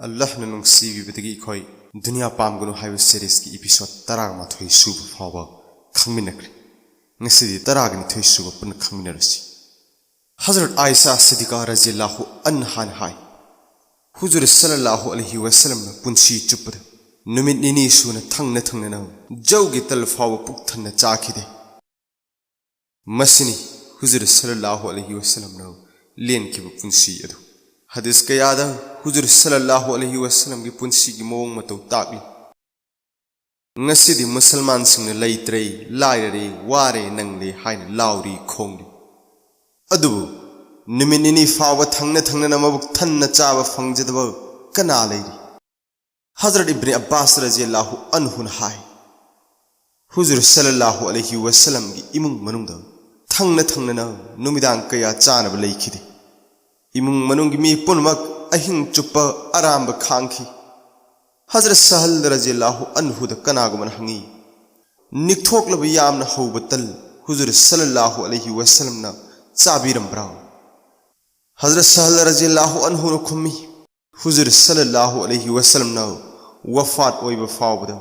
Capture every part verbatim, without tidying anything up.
ꯑꯜꯂꯥꯍꯅ ꯅꯨꯡꯁꯤꯕꯤꯕꯗꯒꯤ ꯑꯩꯈꯣꯏ ꯗꯨꯅꯤꯌꯥ ꯄꯥꯝꯒꯅꯨ ꯍꯥꯏꯕ ꯁꯦꯔꯤꯁꯀꯤ ꯏꯄꯤꯁꯣꯗ ꯇꯔꯥꯃꯥꯊꯣꯏ ꯁꯨꯕ ꯐꯥꯎꯕ ꯈꯪꯃꯤꯟꯅꯈ꯭ꯔꯦ꯫ ꯉꯁꯤꯗꯤ ꯇꯔꯥꯒ ꯅꯤꯊꯣꯏ ꯁꯨꯕ ꯄꯨꯟꯅ ꯈꯪꯃꯤꯟꯅꯔꯁꯤ꯫ ꯍꯖꯔꯠ ꯑꯥꯏꯁꯥ ꯁꯤꯗꯤꯀꯥ ꯔꯖꯤꯌꯜꯂꯥꯍꯨ ꯑꯟꯍꯥꯅ ꯍꯥꯏ, ꯍꯨꯖꯨꯔ ꯁꯜꯂꯜꯂꯥꯍꯨ ꯑꯂꯩꯍꯤ ꯋꯁꯜꯂꯝꯅ ꯄꯨꯟꯁꯤ ꯆꯨꯞꯄꯗ ꯅꯨꯃꯤꯠ ꯅꯤꯅꯤ ꯁꯨꯅ ꯊꯪꯅ ꯊꯪꯅꯅ ꯖꯧꯒꯤ ꯇꯜ ꯐꯥꯎꯕ ꯄꯨꯛ ꯊꯟꯅ ꯆꯥꯈꯤꯗꯦ꯫ ꯃꯁꯤꯅꯤ ꯍꯨꯖꯨꯔ ꯁꯜꯂꯜꯂꯥꯍꯨ ꯑꯂꯩꯍꯤ ꯋꯁꯜꯂꯝꯅ ꯂꯦꯟꯈꯤꯕ ꯄꯨꯟꯁꯤ ꯑꯗꯨ꯫ ꯍꯗꯤꯁ ꯀꯌꯥꯗ ꯍꯨꯖꯨꯔ ꯁꯜꯂꯜꯂꯥꯍꯨ ꯑꯂꯩꯍꯤ ꯋꯁꯜꯂꯝꯒꯤ ꯄꯨꯟꯁꯤꯒꯤ ꯃꯑꯣꯡ ꯃꯇꯧ ꯇꯥꯛꯂꯤ꯫ ꯉꯁꯤꯗꯤ ꯃꯨꯁꯜꯃꯥꯟꯁꯤꯡꯅ ꯂꯩꯇ꯭ꯔꯦ, ꯂꯥꯏꯔꯔꯦ, ꯋꯥꯔꯦ, ꯅꯪꯂꯦ ꯍꯥꯏꯅ ꯂꯥꯎꯔꯤ ꯈꯣꯡꯂꯤ꯫ ꯑꯗꯨꯕꯨ ꯅꯨꯃꯤꯠ ꯅꯤꯅꯤ ꯐꯥꯎꯕ ꯊꯪꯅ ꯊꯪꯅꯅ ꯃꯕꯨꯛ ꯊꯟꯅ ꯆꯥꯕ ꯐꯪꯖꯗꯕ ꯀꯅꯥ ꯂꯩꯔꯤ? ꯍꯖꯔꯠ ꯏꯕ꯭ꯅꯤ ꯑꯕ꯭ꯕꯥꯁ ꯔꯖꯤꯌꯜꯂꯥꯍꯨ ꯑꯟꯍꯨꯅ ꯍꯥꯏ, ꯍꯨꯖꯨꯔ ꯁꯜꯂꯜꯂꯥꯍꯨ ꯑꯂꯩꯍꯤ ꯋꯁꯜꯂꯝꯒꯤ ꯏꯃꯨꯡ ꯃꯅꯨꯡꯗ ꯊꯪꯅ ꯊꯪꯅꯅ ꯅꯨꯃꯤꯗꯥꯡ ꯀꯌꯥ ꯆꯥꯅꯕ ꯂꯩꯈꯤꯗꯦ꯫ ꯏꯃꯨꯡ ꯃꯅꯨꯡꯒꯤ ꯃꯤ ꯄꯨꯝꯅꯃꯛ ꯑꯍꯤꯡ ꯆꯨꯞꯄ ꯑꯔꯥꯝꯕ ꯈꯥꯡꯈꯤ꯫ ꯍꯖꯔꯠ ꯁꯍꯜ ꯔꯖꯤꯌꯜꯂꯥꯍꯨ ꯑꯟꯍꯨꯗ ꯀꯅꯥꯒꯨꯝꯕꯅ ꯍꯪꯉꯤ, ꯅꯤꯛꯊꯣꯛꯂꯕ ꯌꯥꯝꯅ ꯍꯧꯕ ꯇꯜ ꯍꯨꯖꯨꯔ ꯁꯜꯂꯜꯂꯥꯍꯨ ꯑꯂꯩꯍꯤ ꯋꯁꯜꯂꯝꯅ ꯆꯥꯕꯤꯔꯝꯕ꯭ꯔꯥ? ꯍꯖꯔꯠ ꯁꯍꯜ ꯔꯖꯤꯌꯜꯂꯥꯍꯨ ꯑꯟꯍꯨꯅ ꯈꯨꯝꯃꯤ, ꯍꯨꯖꯨꯔ ꯁꯜꯂꯜꯂꯥꯍꯨ ꯑꯂꯩꯍꯤ ꯋꯁꯜꯂꯝꯅ ꯋꯐꯥꯠ ꯑꯣꯏꯕ ꯐꯥꯎꯕꯗ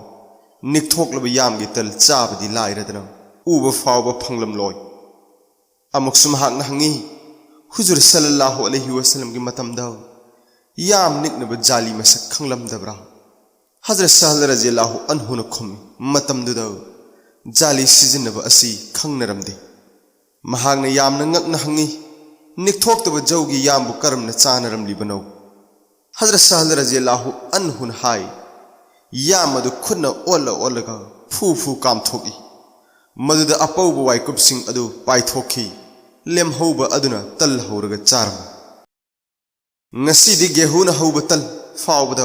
ꯅꯤꯛꯊꯣꯛꯂꯕ ꯌꯥꯝꯒꯤ ꯇꯜ ꯆꯥꯕꯗꯤ ꯂꯥꯏꯔꯗꯅ ꯎꯕ ꯐꯥꯎꯕ ꯐꯪꯂꯝꯂꯣꯏ꯫ ꯑꯃꯨꯛꯁꯨ ꯃꯍꯥꯛꯅ ꯍꯪꯉꯤ, ꯍꯨꯖꯨꯔ ꯁꯜꯂꯜꯂꯥꯍꯨ ꯑꯂꯩꯍꯤ ꯋꯁꯜꯂꯝꯒꯤ ꯃꯇꯝꯗ ꯌꯥꯝ ꯅꯤꯛꯅꯕ ꯖꯥꯂꯤ ꯃꯁꯛ ꯈꯪꯂꯝꯗꯕ꯭ꯔꯥ? ꯍꯖꯔꯠ ꯁꯍꯜ ꯔꯖꯤꯌꯜꯂꯥꯍꯨ ꯑꯟꯍꯨꯅ ꯈꯨꯝꯃꯤ, ꯃꯇꯝꯗꯨꯗ ꯖꯥꯂꯤ ꯁꯤꯖꯤꯟꯅꯕ ꯑꯁꯤ ꯈꯪꯅꯔꯝꯗꯦ꯫ ꯃꯍꯥꯛꯅ ꯌꯥꯝꯅ ꯉꯛꯅ ꯍꯪꯉꯤ, ꯅꯤꯛꯊꯣꯛꯇꯕ ꯖꯧꯒꯤ ꯌꯥꯝꯕꯨ ꯀꯔꯝꯅ ꯆꯥꯅꯔꯝꯂꯤꯕꯅꯣ? ꯍꯖꯔꯠ ꯁꯍꯜ ꯔꯖꯤꯌꯜꯂꯥꯍꯨ ꯑꯟꯍꯨꯅ ꯍꯥꯏ, ꯌꯥꯝ ꯑꯗꯨ ꯈꯨꯠꯅ ꯑꯣꯠꯂ ꯑꯣꯠꯂꯒ ꯐꯨ ꯐꯨ ꯀꯥꯝꯊꯣꯛꯏ꯫ ꯃꯗꯨꯗ ꯑꯄꯧꯕ ꯋꯥꯏꯀꯨꯞꯁꯤꯡ ꯑꯗꯨ ꯄꯥꯏꯊꯣꯛꯈꯤ꯫ ꯂꯦꯝꯍꯧꯕ ꯑꯗꯨꯅ ꯇꯜ ꯍꯧꯔꯒ ꯆꯥꯔꯝꯃꯤ꯫ ꯉꯁꯤꯗꯤ ꯒꯦꯍꯨꯅ ꯍꯧꯕ ꯇꯜ ꯐꯥꯎꯕꯗ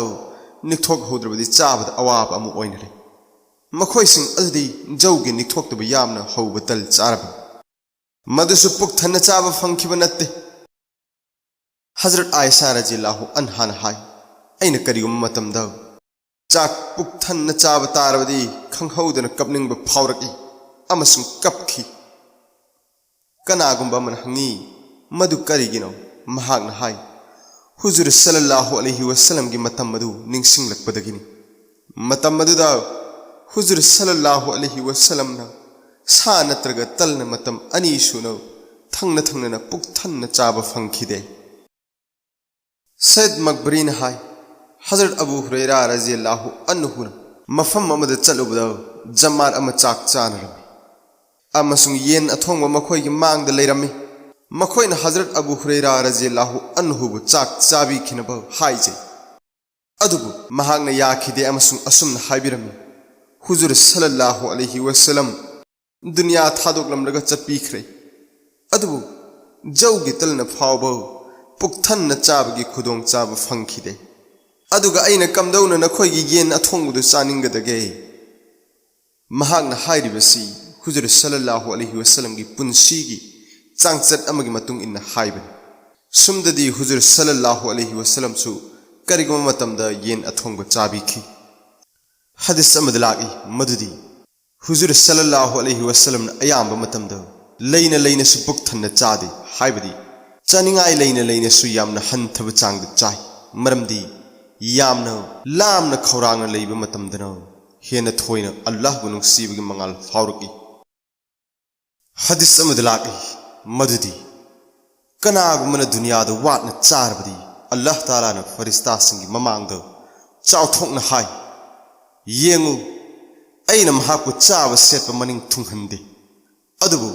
ꯅꯤꯛꯊꯣꯛꯍꯧꯗ꯭ꯔꯕꯗꯤ ꯆꯥꯕꯗ ꯑꯋꯥꯕ ꯑꯃ ꯑꯣꯏꯅꯔꯦ꯫ ꯃꯈꯣꯏꯁꯤꯡ ꯑꯗꯨꯗꯤ ꯖꯧꯒꯤ ꯅꯤꯛꯊꯣꯛꯇꯕ ꯌꯥꯝꯅ ꯍꯧꯕ ꯇꯜ ꯆꯥꯔꯕꯅꯤ꯫ ꯃꯗꯨꯁꯨ ꯄꯨꯛ ꯊꯟꯅ ꯆꯥꯕ ꯐꯪꯈꯤꯕ ꯅꯠꯇꯦ꯫ ꯍꯖꯔꯠ ꯑꯥꯏꯁꯥ ꯔꯖꯤꯌꯜꯂꯥꯍꯨ ꯑꯟꯍꯥꯅ ꯍꯥꯏ, ꯑꯩꯅ ꯀꯔꯤꯒꯨꯝꯕ ꯃꯇꯝꯗ ꯆꯥꯛ ꯄꯨꯛ ꯊꯟꯅ ꯆꯥꯕ ꯇꯥꯔꯕꯗꯤ ꯈꯪꯍꯧꯗꯅ ꯀꯞꯅꯤꯡꯕ ꯐꯥꯎꯔꯛꯏ ꯑꯃꯁꯨꯡ ꯀꯞꯈꯤ꯫ ꯀꯅꯥꯒꯨꯝꯕ ꯑꯃꯅ ꯍꯪꯉꯤ, ꯃꯗꯨ ꯀꯔꯤꯒꯤꯅꯣ? ꯃꯍꯥꯛꯅ ꯍꯥꯏ, ꯍꯨꯖꯨꯔ ꯁꯜꯂꯜꯂꯥꯍꯨ ꯑꯂꯩꯍꯤ ꯋꯁꯜꯂꯝꯒꯤ ꯃꯇꯝ ꯑꯗꯨ ꯅꯤꯡꯁꯤꯡꯂꯛꯄꯗꯒꯤꯅꯤ꯫ ꯃꯇꯝ ꯑꯗꯨꯗ ꯍꯨꯖꯨꯔ ꯁꯜꯂꯜꯂꯥꯍꯨ ꯑꯂꯩꯍꯤ ꯋꯁꯜꯂꯝꯅ ꯁꯥ ꯅꯠꯇ꯭ꯔꯒ ꯇꯜꯅ ꯃꯇꯝ ꯑꯅꯤ ꯁꯨꯅ ꯊꯪꯅ ꯊꯪꯅꯅ ꯄꯨꯛ ꯊꯟꯅ ꯆꯥꯕ ꯐꯪꯈꯤꯗꯦ꯫ ꯁꯩꯗ ꯃꯛꯕꯔꯤꯅ ꯍꯥꯏ, ꯍꯖꯔꯠ ꯑꯕꯨ ꯍꯨꯔꯩꯔꯥ ꯔꯖꯤꯌꯜꯂꯥꯍꯨ ꯑꯟꯍꯨꯅ ꯃꯐꯝ ꯑꯃꯗ ꯆꯠꯂꯨꯕꯗ ꯖꯃꯥꯠ ꯑꯃ ꯆꯥꯛ ꯆꯥꯅꯔꯝꯃꯤ ꯑꯃꯁꯨꯡ ꯌꯦꯟ ꯑꯊꯣꯡꯕ ꯃꯈꯣꯏꯒꯤ ꯃꯥꯡꯗ ꯂꯩꯔꯝꯃꯤ꯫ ꯃꯈꯣꯏꯅ ꯍꯖꯔꯠ ꯑꯕꯨ ꯍꯨꯔꯩꯔꯥ ꯔꯖꯤꯌꯜꯂꯥꯍꯨ ꯑꯟꯍꯨꯕꯨ ꯆꯥꯛ ꯆꯥꯕꯤꯈꯤꯅꯕ ꯍꯥꯏꯖꯩ꯫ ꯑꯗꯨꯕꯨ ꯃꯍꯥꯛꯅ ꯌꯥꯈꯤꯗꯦ ꯑꯃꯁꯨꯡ ꯑꯁꯨꯝꯅ ꯍꯥꯏꯕꯤꯔꯝꯃꯤ, ꯍꯨꯖꯨꯔ ꯁꯜꯂꯜꯂꯥꯍꯨ ꯑꯂꯩꯍꯤ ꯋꯁꯜꯂꯝ ꯗꯨꯅꯤꯌꯥ ꯊꯥꯗꯣꯛꯂꯝꯂꯒ ꯆꯠꯄꯤꯈ꯭ꯔꯦ꯫ ꯑꯗꯨꯕꯨ ꯖꯧꯒꯤ ꯇꯜꯅ ꯐꯥꯎꯕ ꯄꯨꯛ ꯊꯟꯅ ꯆꯥꯕꯒꯤ ꯈꯨꯗꯣꯡꯆꯥꯕ ꯐꯪꯈꯤꯗꯦ꯫ ꯑꯗꯨꯒ ꯑꯩꯅ ꯀꯝꯗꯧꯅ ꯅꯈꯣꯏꯒꯤ ꯌꯦꯟ ꯑꯊꯣꯡꯕꯗꯨ ꯆꯥꯅꯤꯡꯒꯗꯒꯦ? ꯃꯍꯥꯛꯅ ꯍꯥꯏꯔꯤꯕꯁꯤ ꯍꯨꯖꯨꯔ ꯁꯜꯂꯜꯂꯥꯍꯨ ꯑꯂꯩꯍꯤ ꯋꯁꯜꯂꯝꯒꯤ ꯄꯨꯟꯁꯤꯒꯤ ꯆꯥꯡꯆꯠ ꯑꯃꯒꯤ ꯃꯇꯨꯡ ꯏꯟꯅ ꯍꯥꯏꯕꯅꯤ꯫ ꯁꯨꯝꯗꯗꯤ ꯍꯨꯖꯨꯔ ꯁꯜꯂꯜꯂꯥꯍꯨ ꯑꯂꯩꯍꯤ ꯋꯁꯜꯂꯝꯁꯨ ꯀꯔꯤꯒꯨꯝꯕ ꯃꯇꯝꯗ ꯌꯦꯟ ꯑꯊꯣꯡꯕ ꯆꯥꯕꯤꯈꯤ꯫ ꯍꯗꯤꯁ ꯑꯃꯗ ꯂꯥꯛꯏ ꯃꯗꯨꯗꯤ ꯍꯨꯖꯨꯔ ꯁꯜꯂꯜꯂꯥꯍꯨ ꯑꯂꯩꯍꯤ ꯋꯁꯜꯂꯝꯅ ꯑꯌꯥꯝꯕ ꯃꯇꯝꯗ ꯂꯩꯅ ꯂꯩꯅꯁꯨ ꯄꯨꯛ ꯊꯟꯅ ꯆꯥꯗꯦ, ꯍꯥꯏꯕꯗꯤ ꯆꯥꯅꯤꯡꯉꯥꯏ ꯂꯩꯅ ꯂꯩꯅꯁꯨ ꯌꯥꯝꯅ ꯍꯟꯊꯕ ꯆꯥꯡꯗ ꯆꯥꯏ꯫ ꯃꯔꯝꯗꯤ ꯌꯥꯝꯅ ꯂꯥꯝꯅ ꯈꯧꯔꯥꯡꯅ ꯂꯩꯕ ꯃꯇꯝꯗꯅ ꯍꯦꯟꯅ ꯊꯣꯏꯅ ꯑꯜꯂꯥꯍꯕꯨ ꯅꯨꯡꯁꯤꯕꯒꯤ ꯃꯉꯥꯜ ꯐꯥꯎꯔꯛꯏ꯫ ꯍꯗꯤꯁ ꯑꯃꯗ ꯂꯥꯛꯏ ꯃꯗꯨꯗꯤ ꯀꯅꯥꯒꯨꯝꯕꯅ ꯗꯨꯅꯤꯌꯥꯗ ꯋꯥꯠꯅ ꯆꯥꯔꯕꯗꯤ ꯑꯜꯂꯥꯍ ꯇꯥꯂꯥꯅ ꯐꯔꯤꯁꯇꯥꯁꯤꯡꯒꯤ ꯃꯃꯥꯡꯗ ꯆꯥꯎꯊꯣꯛꯅ ꯍꯥꯏ, "ꯌꯦꯡꯉꯨ, ꯑꯩꯅ ꯃꯍꯥꯛꯄꯨ ꯆꯥꯕ ꯁꯦꯠꯄ ꯃꯅꯤꯡ ꯊꯨꯡꯍꯟꯗꯦ꯫ ꯑꯗꯨꯕꯨ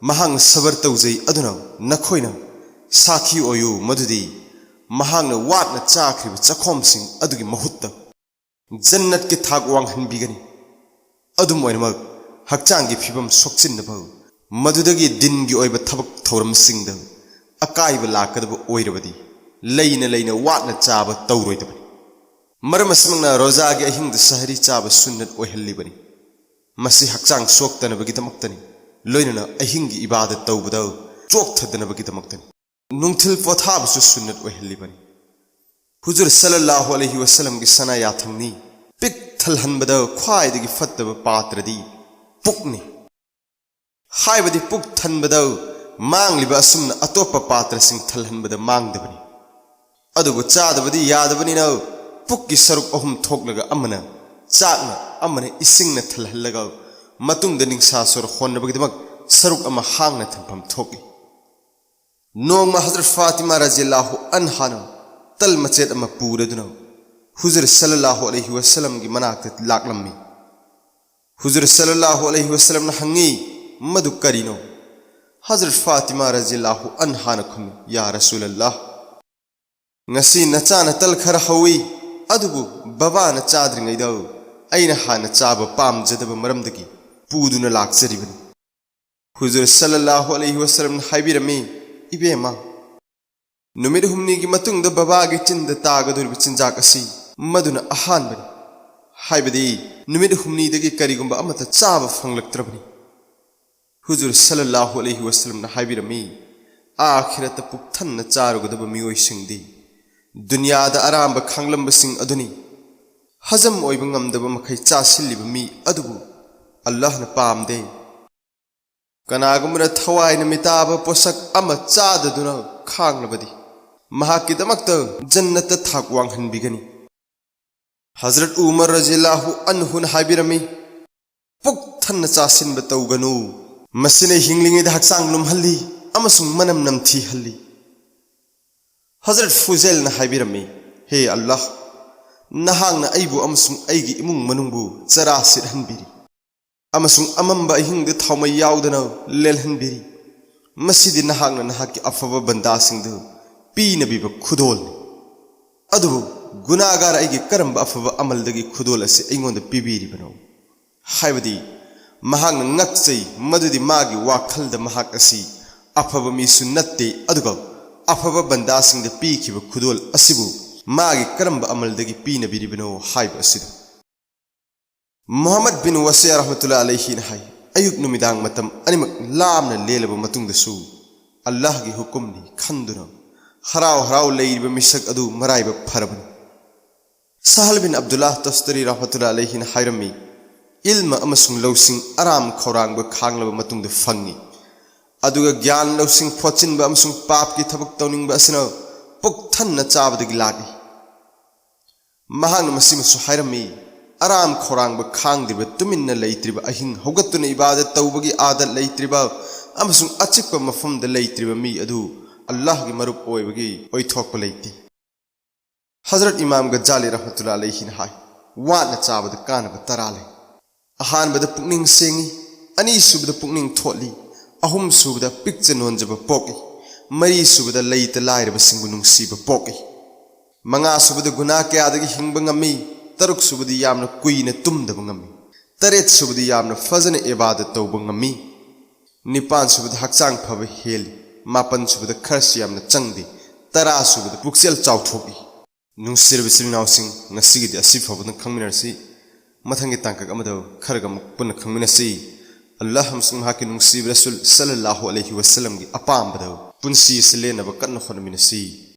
ꯃꯍꯥꯛꯅ ꯁꯕꯔ ꯇꯧꯖꯩ, ꯑꯗꯨꯅ ꯅꯈꯣꯏꯅ ꯁꯥꯈꯤ ꯑꯣꯏꯌꯨ ꯃꯗꯨꯗꯤ ꯃꯍꯥꯛꯅ ꯋꯥꯠꯅ ꯆꯥꯈ꯭ꯔꯤꯕ ꯆꯈꯣꯝꯁꯤꯡ ꯑꯗꯨꯒꯤ ꯃꯍꯨꯠꯇ ꯖꯟꯅꯠꯀꯤ ꯊꯥꯛ ꯋꯥꯡꯍꯟꯕꯤꯒꯅꯤ꯫ ꯑꯗꯨꯝ ꯑꯣꯏꯅꯃꯛ, ꯍꯛꯆꯥꯡꯒꯤ ꯐꯤꯕꯝ ꯁꯣꯛꯆꯤꯟꯅꯕ, ꯃꯗꯨꯗꯒꯤ ꯗꯤꯟꯒꯤ ꯑꯣꯏꯕ ꯊꯕꯛ ꯊꯧꯔꯝꯁꯤꯡꯗ ꯑꯀꯥꯏꯕ ꯂꯥꯛꯀꯗꯕ ꯑꯣꯏꯔꯕꯗꯤ, ꯂꯩꯅ ꯂꯩꯅ ꯋꯥꯠꯅ ꯆꯥꯕ ꯇꯧꯔꯣꯏꯗꯕꯅꯤ꯫ ꯃꯔꯝ ꯑꯁꯤꯃꯛꯅ ꯔꯣꯖꯥꯒꯤ ꯑꯍꯤꯡꯗ ꯁꯍꯔꯤ ꯆꯥꯕ ꯁꯨꯟꯅꯠ ꯑꯣꯏꯍꯜꯂꯤꯕꯅꯤ꯫ ꯃꯁꯤ ꯍꯛꯆꯥꯡ ꯁꯣꯛꯇꯅꯕꯒꯤꯗꯃꯛꯇꯅꯤ, ꯂꯣꯏꯅꯅ ꯑꯍꯤꯡꯒꯤ ꯏꯕꯥꯗꯠ ꯇꯧꯕꯗ ꯆꯣꯛꯊꯗꯅꯕꯒꯤꯗꯃꯛꯇꯅꯤ꯫ ꯅꯨꯡꯊꯤꯜ ꯄꯣꯊꯥꯕꯁꯨ ꯁꯨꯟꯅꯠ ꯑꯣꯏꯍꯜꯂꯤꯕꯅꯤ꯫ ꯍꯨꯖꯨꯔ ꯁꯜꯂꯜꯂꯥꯍꯨ ꯑꯂꯩꯍꯤ ꯋꯁꯜꯂꯝꯒꯤ ꯁꯅꯥ ꯌꯥꯊꯪꯅꯤ ꯄꯤꯛ ꯊꯜꯍꯟꯕꯗ ꯈ꯭ꯋꯥꯏꯗꯒꯤ ꯐꯠꯇꯕ ꯄꯥꯇ꯭ꯔꯗꯤ ꯄꯨꯛꯅꯤ꯫ ꯍꯥꯏꯕꯗꯤ ꯄꯨꯛ ꯊꯟꯕꯗ ꯃꯥꯡꯂꯤꯕ ꯑꯁꯨꯝꯅ ꯑꯇꯣꯞꯄ ꯄꯥꯇ꯭ꯔꯁꯤꯡ ꯊꯜꯍꯟꯕꯗ ꯃꯥꯡꯗꯕꯅꯤ꯫ ꯑꯗꯨꯕꯨ ꯆꯥꯗꯕꯗꯤ ꯌꯥꯗꯕꯅꯤꯅ ꯄꯨꯛꯀꯤ ꯁꯔꯨꯛ ꯑꯍꯨꯝ ꯊꯣꯛꯂꯒ ꯑꯃꯅ ꯆꯥꯛꯅ, ꯑꯃꯅ ꯏꯁꯤꯡꯅ ꯊꯜꯍꯜꯂꯒ ꯃꯇꯨꯡꯗ ꯅꯤꯡꯁꯥ ꯁꯣꯔ ꯍꯣꯟꯅꯕꯒꯤꯗꯃꯛ ꯁꯔꯨꯛ ꯑꯃ ꯍꯥꯡꯅ ꯊꯝꯐꯝ ꯊꯣꯛꯏ꯫ ꯅꯣꯡꯃ ꯍꯖꯔꯠ ꯐꯥꯇꯤꯃꯥ ꯔꯖꯤꯌꯜꯂꯥꯍꯨ ꯑꯟꯍꯥꯅ ꯇꯜ ꯃꯆꯦꯠ ꯑꯃ ꯄꯨꯔꯗꯨꯅ ꯍꯨꯖꯨꯔ ꯁꯜꯂꯜꯂꯥꯍꯨ ꯑꯂꯩꯍꯤ ꯋꯁꯜꯂꯝꯒꯤ ꯃꯅꯥꯛꯇ ꯂꯥꯛꯂꯝꯃꯤ꯫ ꯍꯨꯖꯨꯔ ꯁꯜꯂꯜꯂꯥꯍꯨ ꯑꯂꯩꯍꯤ ꯋꯁꯜꯂꯝꯅ ꯍꯪꯉꯤ, "ꯃꯗꯨ ꯀꯔꯤꯅꯣ?" ꯍꯖꯔꯠ ꯐꯥꯇꯤꯃꯥ ꯔꯖꯤꯌꯜꯂꯥꯍꯨ ꯑꯟꯍꯥꯅ ꯈꯨꯝꯃꯤ, "ꯌꯥ ꯔꯁꯨꯂꯜꯂꯥꯍ, ꯉꯁꯤ ꯅꯆꯥꯅ ꯇꯜ ꯈꯔ ꯍꯧꯏ, ꯑꯗꯨꯕꯨ ꯕꯕꯥꯅ ꯆꯥꯗ꯭ꯔꯤꯉꯩꯗ ꯑꯩꯅ ꯍꯥꯟꯅ ꯆꯥꯕ ꯄꯥꯝꯖꯗꯕ ꯃꯔꯝꯗꯒꯤ ꯄꯨꯗꯨꯅ ꯂꯥꯛꯆꯔꯤꯕꯅꯤ꯫" ꯍꯨꯖꯨꯔ ꯁꯜꯂꯜꯂꯥꯍꯨ ꯑꯂꯩꯍꯤ ꯋꯁꯜꯂꯝꯅ ꯍꯥꯏꯕꯤꯔꯝꯃꯤ, "ꯏꯕꯦꯝꯃ, ꯅꯨꯃꯤꯠ ꯍꯨꯝꯅꯤꯒꯤ ꯃꯇꯨꯡꯗ ꯕꯕꯥꯒꯤ ꯆꯤꯟꯗ ꯇꯥꯒꯗꯧꯔꯤꯕ ꯆꯤꯟꯖꯥꯛ ꯑꯁꯤ ꯃꯗꯨꯅ ꯑꯍꯥꯟꯕꯅꯤ, ꯍꯥꯏꯕꯗꯤ ꯅꯨꯃꯤꯠ ꯍꯨꯝꯅꯤꯗꯒꯤ ꯀꯔꯤꯒꯨꯝꯕ ꯑꯃꯠꯇ ꯆꯥꯕ ꯐꯪꯂꯛꯇ꯭ꯔꯕꯅꯤ꯫" ꯍꯨꯖꯨꯔ ꯁꯜꯂꯜꯂꯥꯍꯨ ꯑꯂꯩꯍꯤ ꯋꯁꯜꯂꯝꯅ ꯍꯥꯏꯕꯤꯔꯝꯃꯤ, "ꯑꯥꯈꯤꯔꯠꯇ ꯄꯨꯛ ꯊꯟꯅ ꯆꯥꯔꯨꯒꯗꯕ ꯃꯤꯑꯣꯏꯁꯤꯡꯗꯤ ꯗꯨꯅꯤꯌꯥꯗ ꯑꯔꯥꯝꯕ ꯈꯥꯡꯂꯝꯕꯁꯤꯡ ꯑꯗꯨꯅꯤ꯫ ꯍꯖꯝ ꯑꯣꯏꯕ ꯉꯝꯗꯕ ꯃꯈꯩ ꯆꯥꯁꯤꯜꯂꯤꯕ ꯃꯤ ꯑꯗꯨꯕꯨ ꯑꯜꯂꯥꯍꯅ ꯄꯥꯝꯗꯦ꯫ ꯀꯅꯥꯒꯨꯝꯕꯅ ꯊꯋꯥꯏ ꯅꯨꯃꯤꯠ ꯇꯥꯕ ꯄꯣꯠꯁꯛ ꯑꯃ ꯆꯥꯗꯗꯨꯅ ꯈꯥꯡꯂꯕꯗꯤ ꯃꯍꯥꯛꯀꯤꯗꯃꯛꯇ ꯖꯟꯅꯠꯇ ꯊꯥꯛ ꯋꯥꯡꯍꯟꯕꯤꯒꯅꯤ꯫" ꯍꯖꯔꯠ ꯎꯃꯔ ꯔꯖꯤꯌꯜꯂꯥꯍꯨ ꯑꯟꯍꯨꯅ ꯍꯥꯏꯕꯤꯔꯝꯃꯤ, "ꯄꯨꯛ ꯊꯟꯅ ꯆꯥꯁꯤꯟꯕ ꯇꯧꯒꯅꯨ꯫ ꯃꯁꯤꯅ ꯍꯤꯡꯂꯤꯉꯩꯗ ꯍꯛꯆꯥꯡ ꯂꯨꯝꯍꯜꯂꯤ ꯑꯃꯁꯨꯡ ꯃꯅꯝ ꯅꯝꯊꯤꯍꯜꯂꯤ꯫" ꯍꯖꯔꯠ ꯐꯨꯖꯦꯜꯅ ꯍꯥꯏꯕꯤꯔꯝꯃꯤ, "ꯍꯦ ꯑꯜꯂꯥꯍ, ꯅꯍꯥꯛꯅ ꯑꯩꯕꯨ ꯑꯃꯁꯨꯡ ꯑꯩꯒꯤ ꯏꯃꯨꯡ ꯃꯅꯨꯡꯕꯨ ꯆꯔꯥ ꯁꯤꯠꯍꯟꯕꯤꯔꯤ ꯑꯃꯁꯨꯡ ꯑꯃꯝꯕ ꯑꯍꯤꯡꯗ ꯊꯥꯎꯃꯩ ꯌꯥꯎꯗꯅ ꯂꯦꯜꯍꯟꯕꯤꯔꯤ꯫ ꯃꯁꯤꯗꯤ ꯅꯍꯥꯛꯅ ꯅꯍꯥꯛꯀꯤ ꯑꯐꯕ ꯕꯟꯗꯥꯁꯤꯡꯗꯨ ꯄꯤꯅꯕꯤꯕ ꯈꯨꯗꯣꯜꯅꯤ꯫ ꯑꯗꯨꯕꯨ ꯒꯨꯅꯥꯒꯥꯔ ꯑꯩꯒꯤ ꯀꯔꯝꯕ ꯑꯐꯕ ꯑꯃꯜꯗꯒꯤ ꯈꯨꯗꯣꯜ ꯑꯁꯤ ꯑꯩꯉꯣꯟꯗ ꯄꯤꯕꯤꯔꯤꯕꯅꯣ?" ꯍꯥꯏꯕꯗꯤ ꯃꯍꯥꯛꯅ ꯉꯛꯆꯩ ꯃꯗꯨꯗꯤ ꯃꯥꯒꯤ ꯋꯥꯈꯜꯗ ꯃꯍꯥꯛ ꯑꯁꯤ ꯑꯐꯕ ꯃꯤꯁꯨ ꯅꯠꯇꯦ, ꯑꯗꯨꯒ ꯑꯐꯕ ꯕꯟꯗꯥꯁꯤꯡꯗ ꯄꯤꯈꯤꯕ ꯈꯨꯗꯣꯜ ꯑꯁꯤꯕꯨ ꯃꯥꯒꯤ ꯀꯔꯝꯕ ꯑꯃꯜꯗꯒꯤ ꯄꯤꯅꯕꯤꯔꯤꯕꯅꯣ ꯍꯥꯏꯕ ꯑꯁꯤꯗ꯫ ꯃꯨꯍꯝꯃꯗ ꯕꯤꯟ ꯋꯥꯁꯤꯌꯥ ꯔꯍꯃꯇꯨꯜꯂꯥꯍꯤ ꯑꯂꯩꯍꯤꯅ ꯍꯥꯏ, "ꯑꯌꯨꯛ ꯅꯨꯃꯤꯗꯥꯡ ꯃꯇꯝ ꯑꯅꯤꯃꯛ ꯂꯥꯞꯅ ꯂꯦꯜꯂꯕ ꯃꯇꯨꯡꯗꯁꯨ ꯑꯜꯂꯥꯍꯒꯤ ꯍꯨꯀꯨꯝꯅꯤ ꯈꯟꯗꯨꯅ ꯍꯔꯥꯎ ꯍꯔꯥꯎ ꯂꯩꯔꯤꯕ ꯃꯤꯁꯛ ꯑꯗꯨ ꯃꯔꯥꯏꯕꯛ ꯐꯔꯕꯅꯤ꯫" ꯁꯍꯜ ꯕꯤꯟ ꯑꯕꯗꯨꯜꯂꯥꯍ ꯇꯁꯇꯔꯤ ꯔꯍꯃꯇꯨꯜꯂꯥꯍꯤ ꯑꯂꯩꯍꯤꯅ ꯍꯥꯏꯔꯝꯃꯤ, "ꯏꯜꯃ ꯑꯃꯁꯨꯡ ꯂꯧꯁꯤꯡ ꯑꯔꯥꯝ ꯈꯧꯔꯥꯡꯕ ꯈꯥꯡꯂꯕ ꯃꯇꯨꯡꯗ ꯐꯪꯏ, ꯑꯗꯨꯒ ꯒ꯭ꯌꯥꯟ ꯂꯧꯁꯤꯡ ꯐꯣꯠꯆꯤꯟꯕ ꯑꯃꯁꯨꯡ ꯄꯥꯞꯀꯤ ꯊꯕꯛ ꯇꯧꯅꯤꯡꯕ ꯑꯁꯤꯅ ꯄꯨꯛ ꯊꯟꯅ ꯆꯥꯕꯗꯒꯤ ꯂꯥꯛꯏ꯫ ꯃꯍꯥꯛꯅ ꯃꯁꯤꯃꯁꯨ ꯍꯥꯏꯔꯝꯃꯤ, "ꯑꯔꯥꯝ ꯈꯧꯔꯥꯡꯕ ꯈꯥꯡꯗ꯭ꯔꯤꯕ, ꯇꯨꯃꯤꯟꯅ ꯂꯩꯇ꯭ꯔꯤꯕ, ꯑꯍꯤꯡ ꯍꯧꯒꯠꯇꯨꯅ ꯏꯕꯥꯗꯠ ꯇꯧꯕꯒꯤ ꯑꯥꯗꯠ ꯂꯩꯇ꯭ꯔꯤꯕ ꯑꯃꯁꯨꯡ ꯑꯆꯤꯛꯄ ꯃꯐꯝꯗ ꯂꯩꯇ꯭ꯔꯤꯕ ꯃꯤ ꯑꯗꯨ ꯑꯜꯂꯥꯍꯒꯤ ꯃꯔꯨꯞ ꯑꯣꯏꯕꯒꯤ ꯑꯣꯏꯊꯣꯛꯄ ꯂꯩꯇꯦ"꯫ ꯍꯖꯔꯠ ꯏꯃꯥꯝ ꯒꯖꯥꯂꯤ ꯔꯍꯃꯇꯨꯜꯂꯥ ꯑꯂꯩꯍꯤꯅ ꯍꯥꯏ, "ꯋꯥꯠꯅ ꯆꯥꯕꯗ ꯀꯥꯟꯅꯕ ꯇꯔꯥ ꯂꯩ꯫ ꯑꯍꯥꯟꯕꯗ ꯄꯨꯛꯅꯤꯡ ꯁꯦꯡꯏ, ꯑꯅꯤꯁꯨꯕꯗ ꯄꯨꯛꯅꯤꯡ ꯊꯣꯠꯂꯤ, ꯑꯍꯨꯝꯁꯨꯕꯗ ꯄꯤꯛꯆ ꯅꯣꯟꯖꯕ ꯄꯣꯛꯏ, ꯃꯔꯤꯁꯨꯕꯗ ꯂꯩꯇ ꯂꯥꯏꯔꯕꯁꯤꯡꯕꯨ ꯅꯨꯡꯁꯤꯕ ꯄꯣꯛꯏ, ꯃꯉꯥꯁꯨꯕꯗ ꯒꯨꯅꯥ ꯀꯌꯥꯗꯒꯤ ꯍꯤꯡꯕ ꯉꯝꯃꯤ, ꯇꯔꯨꯛꯁꯨꯕꯗꯤ ꯌꯥꯝꯅ ꯀꯨꯏꯅ ꯇꯨꯝꯗꯕ ꯉꯝꯃꯤ, ꯇꯔꯦꯠꯁꯨꯕꯗꯤ ꯌꯥꯝꯅ ꯐꯖꯅ ꯏꯕꯥꯗꯠ ꯇꯧꯕ ꯉꯝꯃꯤ, ꯅꯤꯄꯥꯟꯁꯨꯕꯗ ꯍꯛꯆꯥꯡ ꯐꯕ ꯍꯦꯜꯂꯤ, ꯃꯥꯄꯟꯁꯨꯕꯗ ꯈꯔꯁꯨ ꯌꯥꯝꯅ ꯆꯪꯗꯦ, ꯇꯔꯥꯁꯨꯕꯗ ꯄꯨꯛꯆꯦꯜ ꯆꯥꯎꯊꯣꯛꯏ"꯫ ꯅꯨꯡꯁꯤꯔꯕ ꯏꯆꯤꯜ ꯏꯅꯥꯎꯁꯤꯡ, ꯉꯁꯤꯒꯤꯗꯤ ꯑꯁꯤ ꯐꯥꯎꯕꯗ ꯈꯪꯃꯤꯟꯅꯔꯁꯤ꯫ ꯃꯊꯪꯒꯤ ꯇꯥꯡꯀꯛ ꯑꯃꯗ ꯈꯔꯒ ꯑꯃꯨꯛ ꯄꯨꯟꯅ ꯈꯪꯃꯤꯟꯅꯁꯤ꯫ ꯑꯜꯂꯥꯍ ꯑꯃꯁꯨꯡ ꯃꯍꯥꯛꯀꯤ ꯅꯨꯡꯁꯤꯕ ꯔꯁꯨꯜ ꯁꯜꯂꯜꯂꯥꯍꯨ ꯑꯂꯩꯍꯤ ꯋꯥꯁꯜꯂꯝꯒꯤ ꯑꯄꯥꯝꯕꯗ ꯄꯨꯟꯁꯤ ꯑꯁꯤ ꯂꯦꯟꯅꯕ ꯀꯟꯅ ꯍꯣꯠꯅꯃꯤꯟꯅꯁꯤ꯫